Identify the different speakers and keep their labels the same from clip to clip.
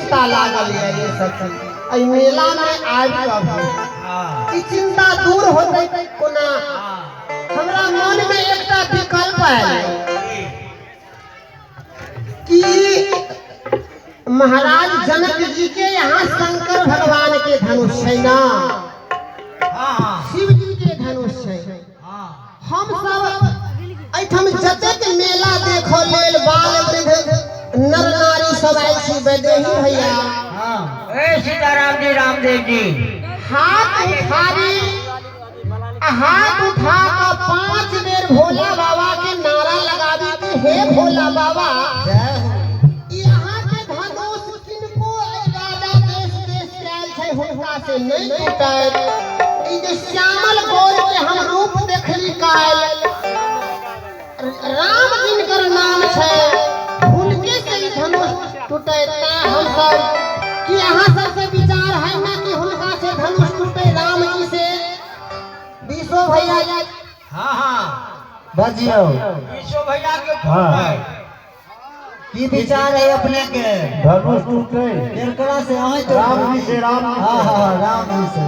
Speaker 1: चिंता लागल ये ये सखी, एहि मेला में आबि कऽ भी ई चिंता दूर होतै कोना? हमरा मन में एकटा विकल्प आयल कि महाराज जनक जी के यहाँ शंकर भगवान के धनुष है ना, शिव जी के धनुष है। हम सब एहिठाम जतेक मेला देखऽ लेल बाल वृद्ध नर नारी सब आयल छी वैदेही भैया।
Speaker 2: ए सीताराम जी रामदेव जी,
Speaker 1: हाथ उठाबी, हाथ उठा कऽ 5 बेर भोला बाबा के नारा लगाबी कि हे भोला बाबा, ई अहाँ के धनुष किनको राजा देश देश के आयल छै हुनका से नहीं टूटत। ई जे श्यामल गौर के हम रूप देखली काल्हि, राम जिनकर नाम छै हुनके से ई धनुष टूटे। तैं हम सब कि अहाँ सबसे विचार है ना कि हुनका से धनुष टूटे, राम जी से? बीसो भैया।
Speaker 2: हाँ हाँ
Speaker 3: बजियो
Speaker 2: बीसो भैया के।
Speaker 3: हाँ। की विचार है अपने के?
Speaker 4: धनुष टूटे
Speaker 3: केकरा से? अहीं तो
Speaker 4: राम जी से, राम जी
Speaker 3: हाँ
Speaker 4: से।
Speaker 3: हाँ राम जी से।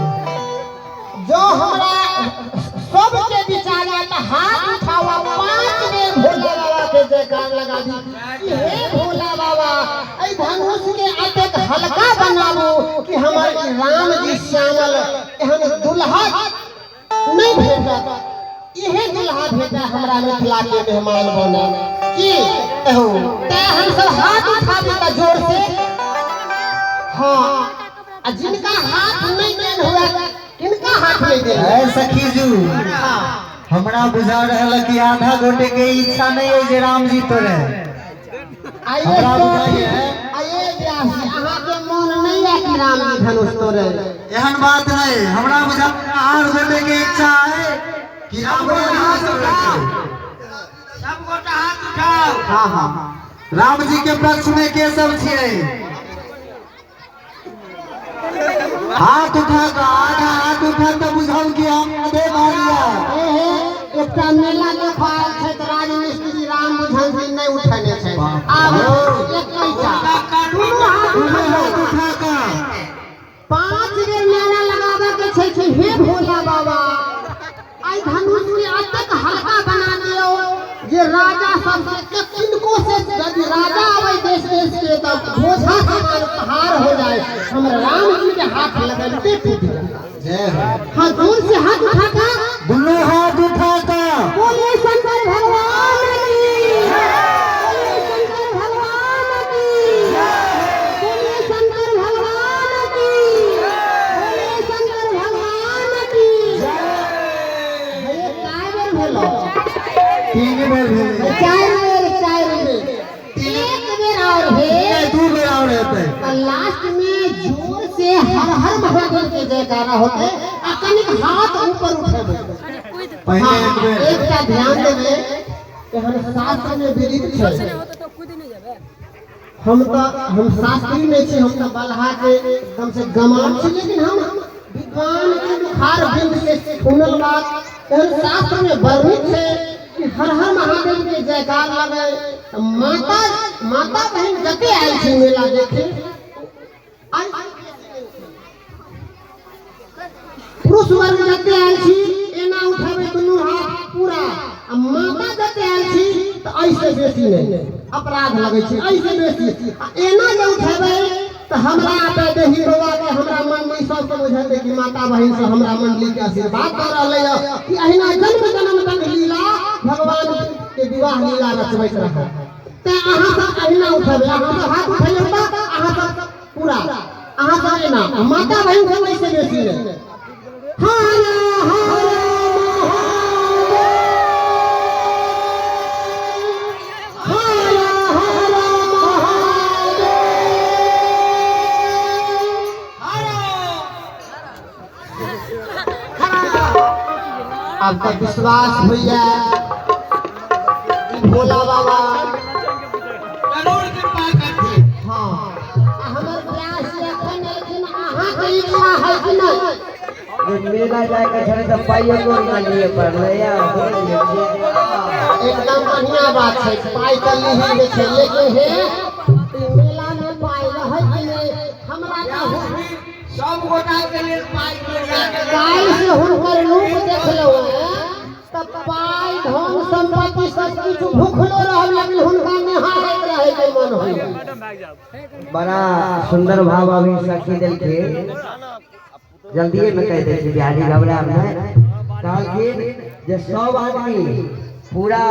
Speaker 1: जो हमरा सबके विचार है तो हाथ उठावा, 5 बेर भोला बाबा के जयकार लगा दी कि हे भोला बाबा, एहि धनुष के अतेक हल्का बनाबू कि हमर राम जी श्यामल एहन दुल्हा नहीं भेटत, इहे दुल्हा भेटा हमरा मिथिला के मेहमान बने की। तैं हम सब हाथ उठाबी त जोर से। हाँ, आ जिनका हाथ नहीं देन हुआ, किनका हाथ नहीं देन?
Speaker 3: ए सखी जू,
Speaker 1: हाँ।
Speaker 3: हमरा बुझा रहल कि आधा गोटे के इच्छा नहीं है जे राम जी तोरे।
Speaker 1: आइए
Speaker 3: हमरा बुझाइए।
Speaker 1: आइए व्यास जी, अहाँ के मन नहीं है कि राम जी धनुष तोड़े?
Speaker 3: एहन बात नहीं, हमरा बुझा आठ गोटे के इच्छा है कि राम जी धनुष तोड़े।
Speaker 2: सब गोटा हाथ उठाओ।
Speaker 1: हाँ हाँ,
Speaker 3: राम जी के पक्ष में के सब छियै? हाथ उठा कऽ, आधा हाथ उठा तऽ बुझल कि हम आधे मारिया।
Speaker 1: एकटा मेला देखऽ आयल छै तऽ राजमिस्त्री राम बुझन जी नहीं उठेने छै। आब एकैटा दुनू हाथ
Speaker 3: दुनू हाथ
Speaker 1: उठा
Speaker 3: उठा कऽ
Speaker 1: 5 बेर नारा लगाबऽ के छै छै हे भोला बाबा, आई धनुष के अतेक हल्का बना दियौ जे राजा सब से किनको से यदि राजा आवे देश देश के तब बोझा समान पहाड़ हो जाए, हम राम जी के हाथ लगलते टूट जाए।
Speaker 3: जय हो।
Speaker 1: हाँ, जोर से हाथ उठा कऽ,
Speaker 3: दुनू हाथ उठा कऽ
Speaker 1: बोलिए शंकर भगवान की, बोलिए शंकर भगवान की, बोलिए शंकर भगवान की, बोलिए शंकर भगवान की। भैया काय बेर भेलो?
Speaker 3: 3 बेर भेलै।
Speaker 1: 4 बेर, 4 बेर, 1 बेर और भेल।
Speaker 3: 2 बेर और हेतै।
Speaker 1: तो लास्ट में जोर से हर हर महादेव के जयकारा होते आ कनिक हाथ ऊपर उठेबै।
Speaker 3: पहिले एक बेर
Speaker 1: एकटा ध्यान देबै कि हम शास्त्र में विदित छै, हम तो हम शास्त्री नहीं छी, हम तो बलहा के एकदम से गमार छी, लेकिन हम विद्वान के मुखार बिंद से सुनल बात एहन शास्त्र में वर्णित छै कि हर हर महादेव के जयकार लगे। माता माता बहन जते आयल छै मेला देखे, पुरुष वर्ग जते आयल छी एना उठाबे दुनू हाथ पूरा, आ माता जते आयल छी तऽ ऐसे बेसी नहीं, अपराध लगै छै ऐसे बेसी। आ एना जे उठेबै तऽ हमरा वैदेही बौआ के हमरा मंडली सबके बुझेतै कि माता बहिन से हमरा मंडली के आशीर्वाद दऽ रहलै हँ कि अहिना जन्म जन्म तक लीला भगवान के विवाह लीला रचबैत रहत। तैं अहाँ सब अहिना उठेबै, अहाँ सब हाथ उठैयौ तऽ अहाँ सब पूरा, अहाँ सब एना, माता बहिन सब ऐसे बेसी नहीं। हर हर महादेव, हर हर महादेव। अब तो विश्वास होइया भोला बाबा
Speaker 2: जरूर कृपा करथिन।
Speaker 1: हाँ, हमर व्यास जी एखन एलखिन, अहाँके इच्छा है कि नहीं?
Speaker 5: मेला जाके छलै तऽ पाइयो ना लिए पड़लै।
Speaker 1: एकदम बढ़िया बात छै, पाइ तऽ लिही के छै, लेकिन हे ई मेला में पाइ रहै कि नहि?
Speaker 2: सब गोटा के लेल पाइ कौड़ी के
Speaker 1: काल्हि से हुनकर रूप देखलहुँ तऽ पाइ धन संपत्ति सब किछु भूखलो रहल, लेकिन हुनका निहारैत रहे के मन होइया।
Speaker 5: बड़ा सुंदर भाव अभी सखी देलखिन। जल्दिए में कह दै छी बिहारी, घबरायब नहि। कहलखिन जे सब आदमी पूरा